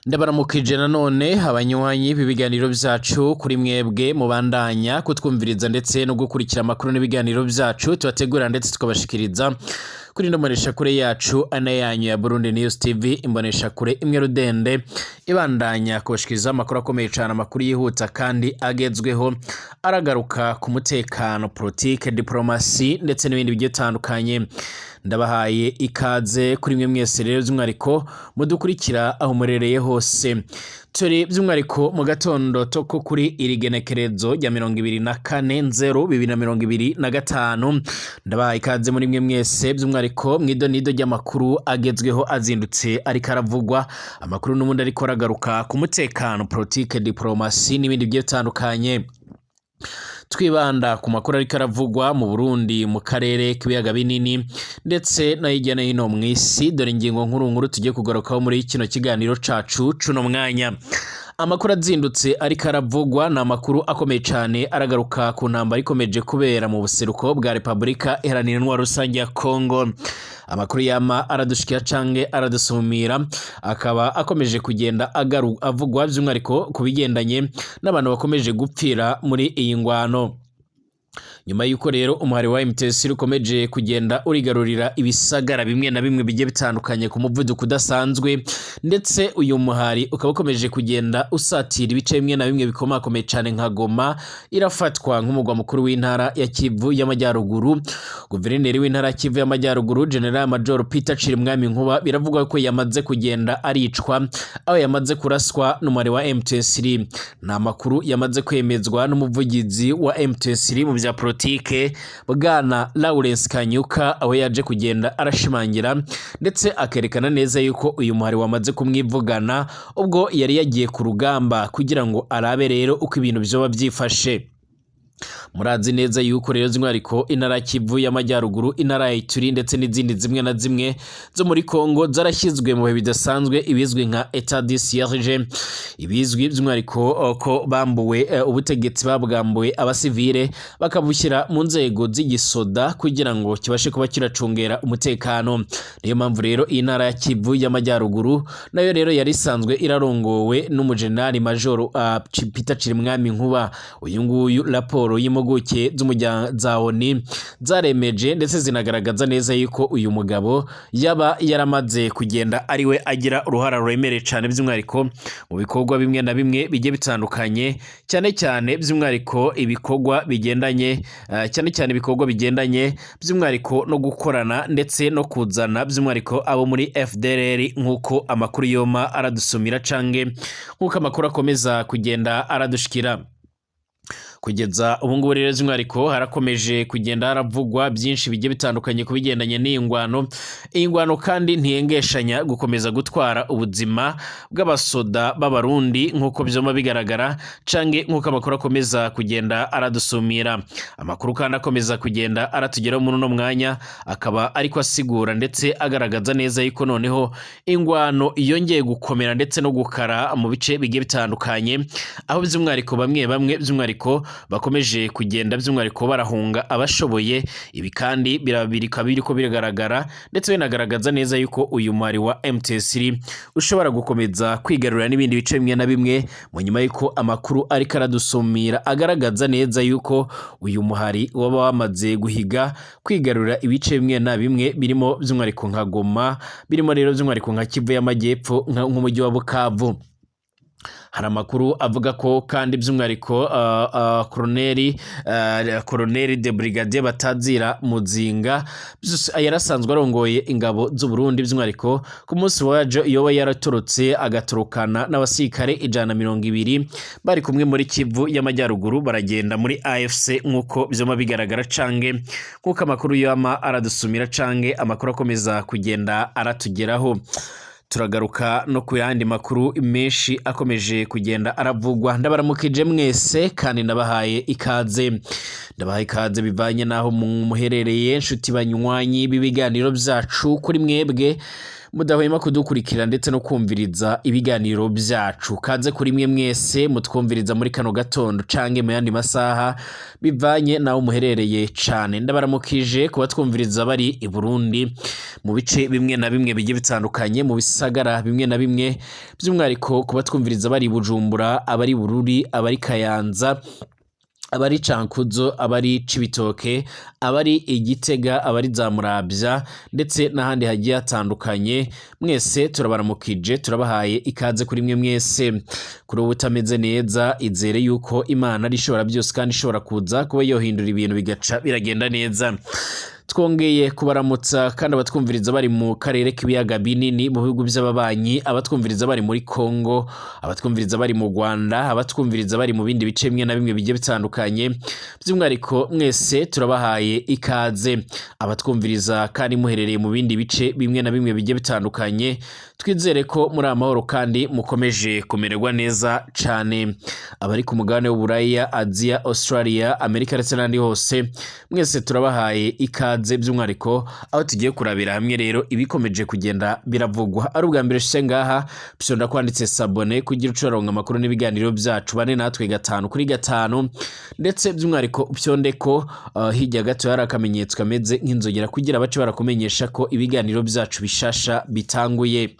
Ndabaramukije nanone abanywanyi b'ibiganiro vyacu, kuri mwebwe mubandanya kutwumviriza ndetse no gukurikira amakuru n'ibiganiro vyacu tubategura ndetse tukabashikiriza kuri ino mboneshakure yacu ana yanyu ya Burundi News TV, imboneshakure imwe rudende ibandanya kubashikiriza amakuru akomeye cane, amakuru yihuta kandi agezweho, aragaruka ku mutekano, politike, diplomasi ndetse n'ibindi bigiye bitandukanye. Ndabahaye ikaze kuri mwe mwese rero by'umwihariko mudukurikira aho murereye hose. Turi by'umwihariko mu gatondo ko kuri iri genekerezo rya 24/0/2025. Ndabahaye ikaze muri mwe mwese by'umwihariko mw'idonido ry'amakuru agezweho azindutse ariko aravugwa, amakuru n'ubundi ariko aragaruka ku mutekano, politike, diplomasi n'ibindi bigiye bitandukanye. Twibanda ku makuru ariko aravugwa mu Burundi, mu karere k'ibiyaga binini ndetse no hirya no hino mw'isi. Dore ingingo nkuru nkuru tugiye kugarukaho muri kino kiganiro cacu cuno mwanya. Amakuru azindutse ariko aravugwa ni amakuru akomeye cane, aragaruka ku ntambara ikomeje kubera mu buseruko bwa Repubulika Iharanira Intwaro Rusange ya Kongo. Amakuru yama aradushikira canke aradusumira akaba akomeje kugenda agaru avugwa by'umwihariko ku bigendanye n'abantu bakomeje gupfira muri iyi ngwano. Nyuma y'uko rero umuhari wa MTS ukomeje kugenda urigarurira ibisagara bimwe na bimwe bigiye bitandukanye ku muvuduko udasanzwe, ndetse uyu muhari ukaba ukomeje kugenda usatira ibice bimwe na bimwe bikomakomeye cyane nka Goma irafatwa nk'umugwa mukuru w'intara ya Kivu y'Amajyaruguru. Guverineri w'intara ya Kivu y'Amajyaruguru, General Major Peter Cirimwami Nkuba, biravugwa ko yamaze kugenda aricwa, aho yamaze kuraswa n'umuhari wa MTS. Ni amakuru yamaze kwemezwa n'umuvugizi wa MTS mu bya politike, bwana Lawrence Kanyuka, aho yaje kugenda arashimangira ndetse akerekana neza yuko uyu muhari wamaze kumwivugana ubwo yari yagiye ku rugamba kugira ngo arabe rero uko ibintu vyoba vyifashe. Murazi neza yuko rero by'umwihariko intara ya Kivu y'Amajyaruguru, intara ya Ituri ndetse n'izindi zimwe na zimwe zo muri Kongo zarashyizwe mu bihe bidasanzwe, ibizwi nka état de siège, ibizwi by'umwihariko ko bambuwe ubutegetsi, babwambuwe abasivile bakabushyira mu nzego z'igisoda kugira ngo kibashe kuba kiracungera umutekano. Niyo mpamvu rero iyi ntara ya Kivu y'Amajyaruguru nayo rero yari isanzwe irarongowe n'umujenerali major Peter Cirimwami Nkuba. Uyu nguyu, raporo y'impuguke za ONU zaremeje ndetse zinagaragaza neza yuko uyu mugabo yaba yaramaze kugenda ariwe agira uruhara ruremereye cyane by'umwihariko mu bikorwa bimwe na bimwe bigiye bitandukanye, cyane cyane by'umwihariko ibikorwa bigendanye cyane cyane ibikorwa bigendanye by'umwihariko no gukorana ndetse no kuzana by'umwihariko abo muri FDLR, nk'uko amakuru yoma aradusumira cange nk'uko amakuru akomeza kugenda aradushikira. Kugeza ubu ngubu rero by'umwihariko harakomeje kugenda haravugwa byinshi bigiye bitandukanye ku bigendanye n'iyi ngwano. Iyi ngwano kandi ntiyengeshanya gukomeza gutwara ubuzima bw'abasoda b'Abarundi, nk'uko byoma bigaragara cange nk'uko amakuru akomeza kugenda aradusumira. Amakuru kandi akomeza kugenda aratugeraho muri uno mwanya akaba ariko asigura ndetse agaragaza neza yuko noneho ingwano yongeye gukomera ndetse no gukara mu bice bigiye bitandukanye, aho by'umwihariko bamwe bamwe by'umwihariko bakomeje kugenda by'umwihariko barahunga abashoboye. Ibi kandi bikaba biriko biragaragara ndetse binagaragaza neza yuko uyu muhari wa MTS ushobora gukomeza kwigarurira n'ibindi bice bimwe na bimwe, mu nyuma y'uko amakuru ariko aradusumira agaragaza neza yuko uyu muhari waba wamaze guhiga kwigarurira ibice bimwe na bimwe birimo by'umwihariko nka Goma, birimo rero by'umwihariko nka Kivu y'Amajyepfo, nk'umujyi wa Bukavu. Hari amakuru avuga ko kandi by'umwihariko koroneri de brigade Batazira Muzinga yarasanzwe arongoye ingabo z'u Burundi, by'umwihariko ku munsi w'ejo yoba yaratorotse agatorokana n'abasirikare 120 bari kumwe muri Kivu y'Amajyaruguru, baragenda muri AFC, nk'uko byoma bigaragara cange nk'uko amakuru yama aradusumira cange amakuru akomeza kugenda aratugeraho. Turagaruka no ku yandi makuru menshi akomeje kugenda aravugwa. Ndabaramukije mwese kandi ndabahaye ikaze, ndabahaye ikaze bivanye n'aho muherereye, nshuti banywanyi b'ibiganiro byacu, kuri mwebwe. Mudahwema kudukurikira ndetse no kumviriza ibiganiro byacu. Kaze kuri mwe mwese mutwumviriza muri kano gatondo canke mu yandi masaha bivanye naho muherereye cane. Ndabaramukije kuba twumviriza bari i Burundi mu bice bimwe na bimwe bigiye bitandukanye, mu bisagara bimwe na bimwe, by'umwihariko kuba twumviriza bari i Bujumbura, abari Bururi, abari Kayanza, abari Cankuzo, abari Cibitoke, abari Igitega, abari za Muravya ndetse n'ahandi hagiye hatandukanye. Mwese turabaramukije, turabahaye ikaze kuri mwe mwese. Kuri ubu utameze neza, izere yuko Imana ari ishobora byose kandi ishobora kuza kuba yohindura ibintu bigaca biragenda neza. Twongeye kubaramutsa kandi abatwumviriza bari mu karere k'ibiyaga binini, mu bihugu by'ababanyi, abatwumviriza bari muri Kongo, abatwumviriza bari mu Rwanda, abatwumviriza bari mu bindi bice bimwe na bimwe bigiye bitandukanye. By'umwihariko mwese turabahaye ikaze. Abatwumviriza kandi muherereye mu bindi bice bimwe na bimwe bigiye bitandukanye, twizere ko muri amahoro kandi mukomeje kumererwa neza cane. Abari ku mugabane w'Uburaya, Aziya, Australia, Amerika ndetse n'ahandi hose, mwese turabahaye ikaze, by'umwihariko aho tugiye kurabira hamwe rero ibikomeje kugenda biravugwa. Ari ubwa mbere ushitse ngaha, fyonda kwanditse s'abonner kugira uce uraronka amakuru n'ibiganiro byacu. Bane natwe gatanu kuri gatanu, ndetse by'umwihariko upyonde ko hirya gato hari akamenyetso kameze nk'inzogera kugira bace barakumenyesha ko ibiganiro byacu bishasha bitanguye.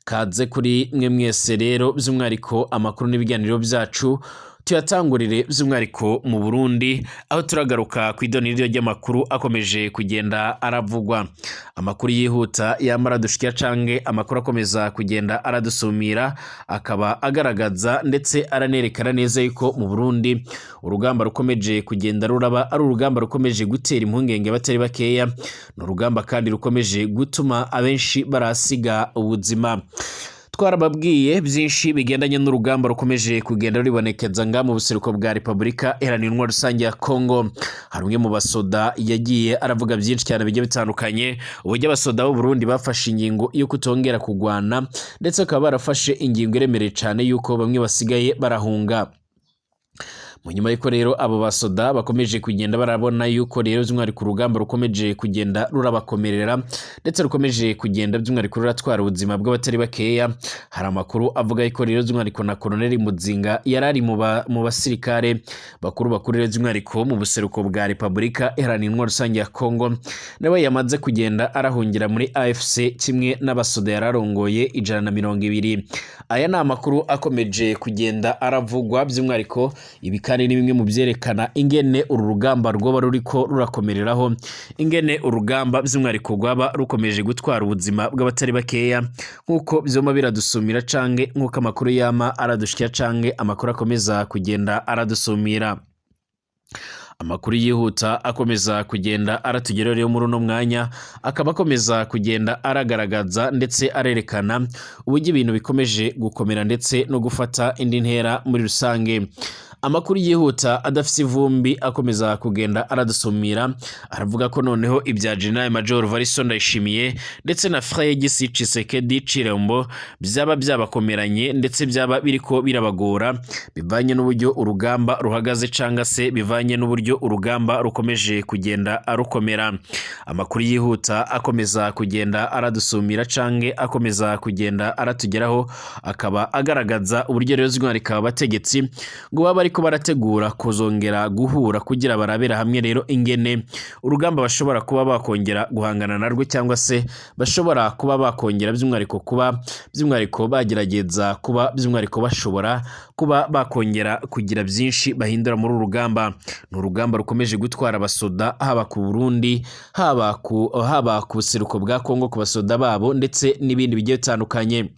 Kaze kuri mwe mwese rero, by'umwihariko amakuru n'ibiganiro byacu tuyatangurire by'umwihariko mu Burundi, aho turagaruka ku idoniriro ry'amakuru akomeje kugenda aravugwa. Amakuru yihuta yamara dushikira canke amakuru akomeza kugenda aradusumira akaba agaragaza ndetse aranerekana neza yuko mu Burundi urugamba rukomeje kugenda ruraba ari urugamba rukomeje gutera impungenge batari bakeya. Ni urugamba kandi rukomeje gutuma abenshi barasiga ubuzima. Twarababwiye byinshi bigendanye n'urugamba rukomeje kugenda ruribonekeza nga mu buseruko bwa Repubulika Iharanira Intwaro Rusange ya Kongo. Hari umwe mu basoda yagiye aravuga byinshi cyane bigiye bitandukanye, uburyo abasoda b'u Burundi bafashe ingingo yo kutongera kugwana, ndetse bakaba barafashe ingingo iremereye cyane yuko bamwe basigaye barahunga. Mu nyuma y'uko rero abo basoda bakomeje kugenda barabona yuko rero by'umwihariko urugamba rukomeje kugenda rurabakomerera, ndetse rukomeje kugenda by'umwihariko ruratwara ubuzima bw'abatari bakeya, hari amakuru avuga yuko rero by'umwihariko na Colonel Muzinga yari ari mu basirikare bakuru bakuru rero by'umwihariko mu buseruko bwa Repubulika Iharanira Intwaro Rusange ya Kongo, nawe yamaze kugenda arahungira muri AFC kimwe n'abasoda yararongoye 120. Aya ni amakuru akomeje kugenda aravugwa. By'umwihariko ibi kandi ni bimwe mu byerekana ingene uru rugamba rwoba ruriko rurakomereraho, ingene urugamba by'umwihariko rwaba rukomeje gutwara ubuzima bw'abatari bakeya, nk'uko vyoma biradusumira canke nk'uko amakuru yama aradushikira canke amakuru akomeza kugenda aradusumira. Amakuru yihuta akomeza kugenda aratugeraho rero muri uno mwanya akaba akomeza kugenda aragaragaza ndetse arerekana uburyo ibintu bikomeje gukomera ndetse no gufata indi ntera muri rusange. Amakuru yihuta adafise ivumbi akomeza kugenda aradusumira aravuga ko noneho ibya General Major Varisto Ndayishimiye ndetse na Félix Tshisekedi Tshilombo byaba byabakomeranye, ndetse byaba biriko birabagora bivanye n'uburyo urugamba ruhagaze canga se bivanye n'uburyo urugamba rukomeje kugenda rukomera. Amakuru yihuta akomeza kugenda aradusumira canke akomeza kugenda aratugeraho akaba agaragaza uburyo rero by'umwihariko abategetsi ngo baba bariko barategura kuzongera guhura kugira barabera hamwe rero ingene urugamba bashobora kuba bakongera guhangana narwo, cyangwa se bashobora kuba bakongera by'umwihariko kuba by'umwihariko bagerageza kuba by'umwihariko bashobora kuba bakongera kugira byinshi bahindura muri uru rugamba. Ni urugamba rukomeje gutwara abasoda haba ku Burundi, haba ku buseruko bwa Kongo ku basoda babo, ndetse n'ibindi bigiye bitandukanye.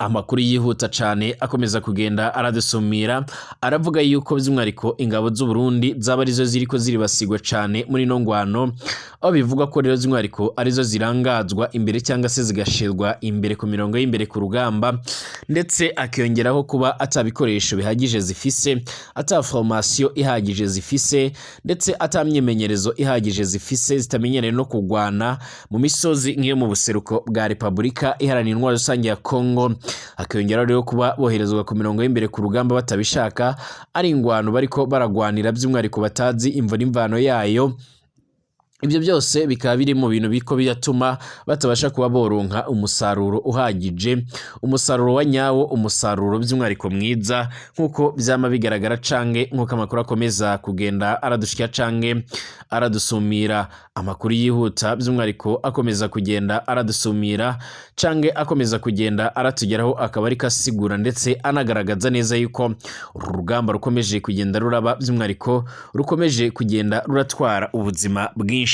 Amakuru yihuta cane akomeza kugenda aradusumira aravuga yuko by'umwihariko ingabo z'u Burundi zaba arizo ziriko ziribasigwa cane muri ino ngwano, aho bivugwa ko rero by'umwihariko arizo zirangazwa imbere cyangwa se zigashirwa imbere ku mirongo y'imbere ku rugamba, ndetse akiyongeraho kuba ata bikoresho bihagije zifise, ata formation ihagije zifise, ndetse ata myimenyerezo ihagije zifise, zitamenyereye no kugwana mu misozi nk'iyo mu buseruko bwa Repubulika Iharanira Intwaro Rusange ya Kongo. Hakiyongeraho rero kuba boherezwa ku mirongo y'imbere ku rugamba batabishaka, ari ingwano bariko baragwanira by'umwihariko batazi imvo n'imvano yayo. Ibyo byose bikaba biri mu bintu biriko biratuma batabasha kuba boronka umusaruro uhagije, umusaruro wa nyawo, umusaruro by'umwihariko mwiza, nk'uko vyama bigaragara canke nk'uko amakuru akomeza kugenda aradushikira canke aradusumira. Amakuru yihuta by'umwihariko akomeza kugenda aradusumira canke akomeza kugenda aratugeraho, akaba ariko asigura ndetse anagaragaza neza yuko uru rugamba rukomeje kugenda ruraba, by'umwihariko rukomeje kugenda ruratwara ubuzima bwinshi.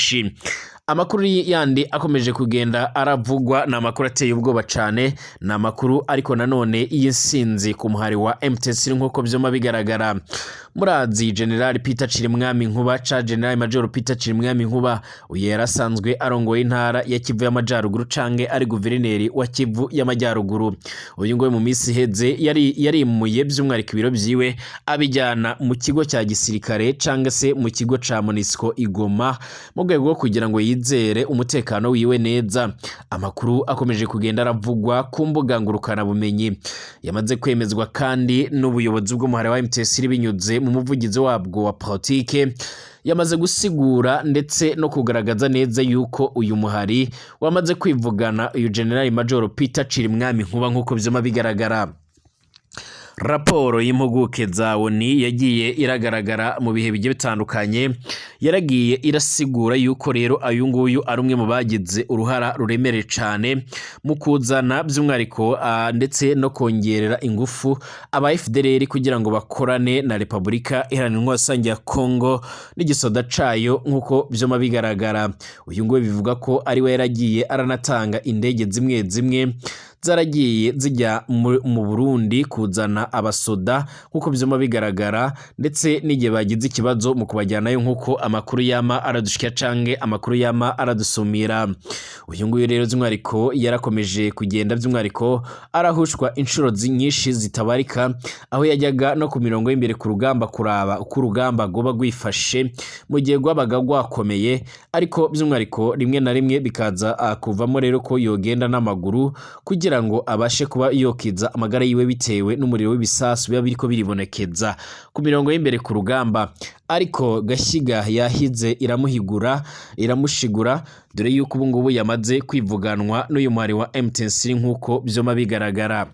Amakuru yandi akomeje kugenda aravugwa ni amakuru ateye ubwoba cane, ni amakuru ariko nanone y'insinzi ku muhari wa M23, nk'uko vyoma bigaragara. Murazi General Peter Cirimwami Nkuba ca General Major Peter Cirimwami Nkuba, uyu yari asanzwe arongoye intara ya Kivu y'Amajaruguru canke ari guverineri wa Kivu y'Amajyaruguru. Uyu nguyu mu minsi iheze yari yarimuye by'umwihariko ibiro vyiwe, abijyana mu kigo cya gisirikare canke se mu kigo ca MONUSCO i Goma, mu rwego rwo kugira ngo yizere umutekano wiwe neza. Amakuru akomeje kugenda aravugwa ku mbuga ngurukanabumenyi yamaze kwemezwa kandi n'ubuyobozi bw'umuhari wa M23 binyuze mu muvugizi wabwo wa politike, yamaze gusigura ndetse no kugaragaza neza yuko uyu muhari wamaze kwivugana uyu General Major Peter Cirimwami Nkuba, nk'uko vyama bigaragara. Raporo y'impuguke za ONU yagiye iragaragara mu bihe bigiye bitandukanye, yaragiye irasigura yuko rero uyu nguyu ari umwe mu bagize uruhara ruremereye cane mu kuzana by'umwihariko ndetse no kongerera ingufu aba FDLR kugira ngo bakorane na Repubulika Iharanira Intwaro Rusange ya Congo n'igisoda cayo, nk'uko vyoma bigaragara. Uyu nguyu bivuga ko ari we yaragiye aranatanga indege zimwe zimwe zaragiye zijya mu Burundi kuzana abasoda, nk'uko vyoma bigaragara, ndetse n'igihe bagize ikibazo mu kubajyanayo, nk'uko amakuru yama aradushikira canke amakuru yama aradusumira. Uyu nguyu rero by'umwihariko yarakomeje kugenda by'umwihariko arahushwa inshuro nyinshi zitabarika, aho yajyaga no ku mirongo y'imbere ku rugamba kuraba uko urugamba rwoba rwifashe mu gihe rwabaga rwakomeye, ariko by'umwihariko rimwe na rimwe bikaza kuvamo rero ko yogenda n'amaguru kugira ngo abashe kuba yokiza amagara yiwe bitewe n'umuriro w'ibisasu biba biriko biribonekeza ku mirongo y'imbere ku rugamba. Ariko Gashyiga yahize iramuhigura, iramushigura, dore yuko ubu ngubu yamaze kwivuganwa n'uyu muhari wa M23, nk'uko vyoma bigaragara.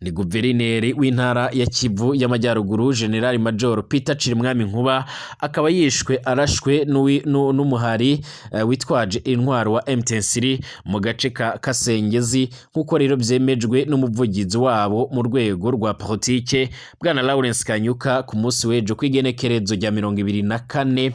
Ni guverineri w'intara ya Kivu y'Amajyaruguru, General Major Peter Cirimwami Nkuba, akaba yishwe arashwe n'umuhari witwaje intwaro wa M23 mu gace ka Kasengezi, nk'uko rero vyemejwe n'umuvugizi wabo mu rwego rwa politike, bwana Lawrence Kanyuka, ku munsi w'ejo kw'igenekerezo rya 24,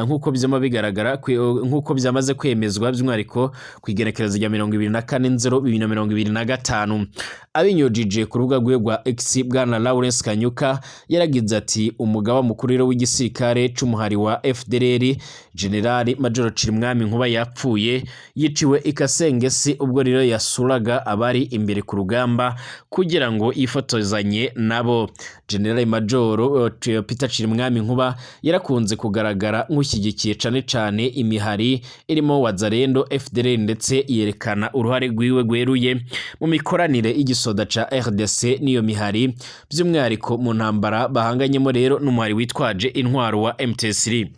nk'uko vyama bigaragara, nk'uko vyamaze kwemezwa by'umwihariko kw'igenekerezo rya 24/0/2025. Abinyujije ku rubuga rwe rwa X, bwana Lawrence Kanyuka yaragize ati: "Umugaba mukuru rero w'igisirikare c'umuhari wa FDLR, General Major Cirimwami Nkuba, yapfuye yiciwe i Kasengesi ubwo rero yasuraga abari imbere ku rugamba kugira ngo yifotozanye nabo." General Major Peter Cirimwami Nkuba yarakunze kugaragara nk'ushyigikiye cane cane imihari irimo Wazalendo, FDLR, ndetse yerekana uruhare rwiwe rweruye mu mikoranire y'igisoda ca RDC n'iyo mihari, by'umwihariko mu ntambara bahanganyemo rero n'umuhari witwaje intwaro wa M23.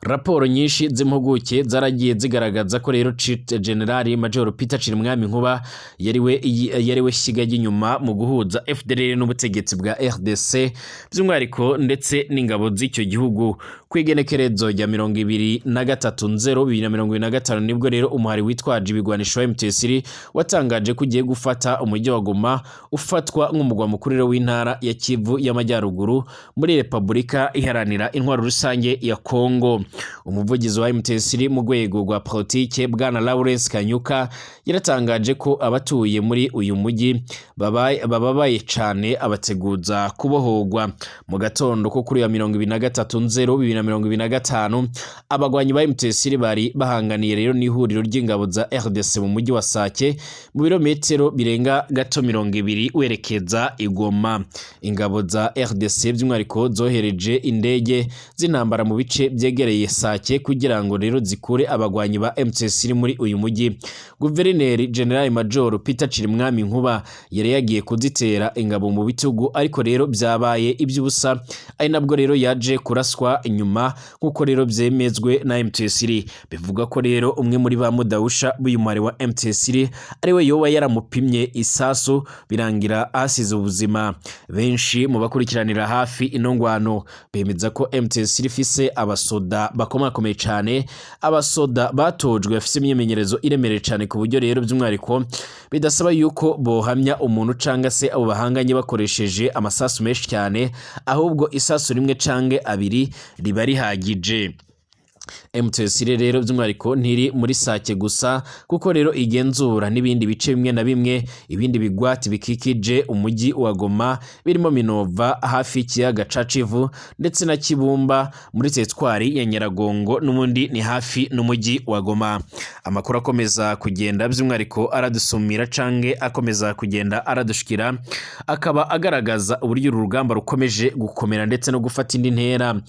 Raporo nyinshi z'impuguke zaragiye zigaragaza ko rero General Major Peter Cirimwami Nkuba yariwe shyiga ry'inyuma mu guhuza FDLR n'ubutegetsi bwa RDC by'umwihariko ndetse n'ingabo z'icyo gihugu. Ku igenekerezo rya 23/0/2025 nibwo rero umuhari witwaje ibigwanisho wa M23 watangaje ko ugiye gufata umujyi wa Goma, ufatwa nk'umugwa mukuru rero w'intara ya Kivu y'Amajyaruguru muri Repubulika Iharanira Intwaro Rusange ya Kongo. Umuvugizi wa M23 mu rwego rwa politike, bwana Lawrence Kanyuka, yaratangaje ko abatuye muri uyu mujyi bababaye cane, abateguza kubohorwa. Mu gatondo ko kuri ya 23/0/2025, abagwanyi ba M23 bari bahanganiye rero n'ihuriro ry'ingabo za RDC mu mujyi wa Sake, mu birometero birenga gato 20 werekeza i Goma. Ingabo za RDC by'umwihariko zohereje indege z'intambara mu bice byegereye zateye Sake kugira ngo rero zikure abagwanyi ba M23 muri uyu mujyi. Guverineri General Major Peter Cirimwami Nkuba yari yagiye kuzitera ingabo mu bitugu, ariko rero byabaye iby'ubusa, ari nabwo rero yaje kuraswa inyuma nk'uko rero byemezwe na M23. Bivuga ko rero umwe muri ba mudahusha b'uyu muhari wa M23 ariwe yoba yaramupimye isasu, birangira ahasize ubuzima. Benshi mu bakurikiranira hafi ino ngwano bemeza ko M23 ifise abasoda bakomakomeye cane, abasoda batojwe bafise imyimenyerezo iremereye cane, ku buryo rero by'umwihariko bidasaba yuko bohamya umuntu canga se abo bahanganye bakoresheje amasasu menshi cyane, ahubwo isasu rimwe cange abiri riba rihagije. M23 rero by'umwihariko ntiri muri Sake gusa, kuko rero igenzura n'ibindi bice bimwe na bimwe, ibindi bigwati bikikije umujyi wa Goma birimo Minova hafi y'ikiyaga ca Kivu, ndetse na Kibumba muri teritwari ya Nyiragongo, n'ubundi ni hafi n'umujyi wa Goma. Amakuru akomeza kugenda by'umwihariko aradusumira cange akomeza kugenda aradushikira, akaba agaragaza uburyo uru rugamba rukomeje gukomera ndetse no gufata indi ntera.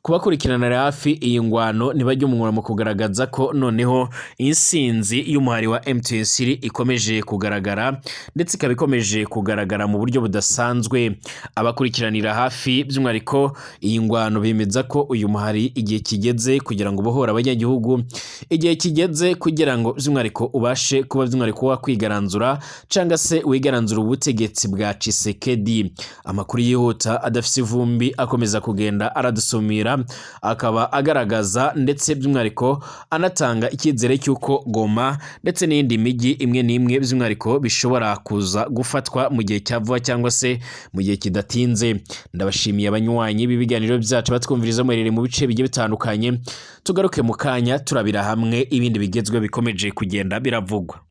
Kubakurikiranira hafi iyi ngwano ntibajya umunwa mu kugaragaza ko noneho insinzi y'umuhari wa M23 ikomeje kugaragara, ndetse ikaba ikomeje kugaragara mu buryo budasanzwe. Abakurikiranira hafi by'umwihariko iyi ngwano bemeza ko uyu muhari igihe kigeze kugira ngo ubohore abanyagihugu, igihe kigeze kugira ngo by'umwihariko ubashe kuba by'umwihariko wakwigaranzura cyangwa se wigaranzura ubutegetsi bwa Tshisekedi. Amakuru yihuta adafise ivumbi akomeza kugenda aradusumira, akaba agaragaza ndetse by'umwihariko anatanga icyizere cy'uko Goma ndetse n'iyindi mijyi imwe n'imwe by'umwihariko bishobora kuza gufatwa mu gihe cya vuba cyangwa se mu gihe kidatinze. Ndabashimiye abanywanyi b'ibiganiro byacu batwumviriza muherereye mu bice bigiye bitandukanye. Tugaruke mu kanya turabira hamwe ibindi bigezweho bikomeje kugenda biravugwa.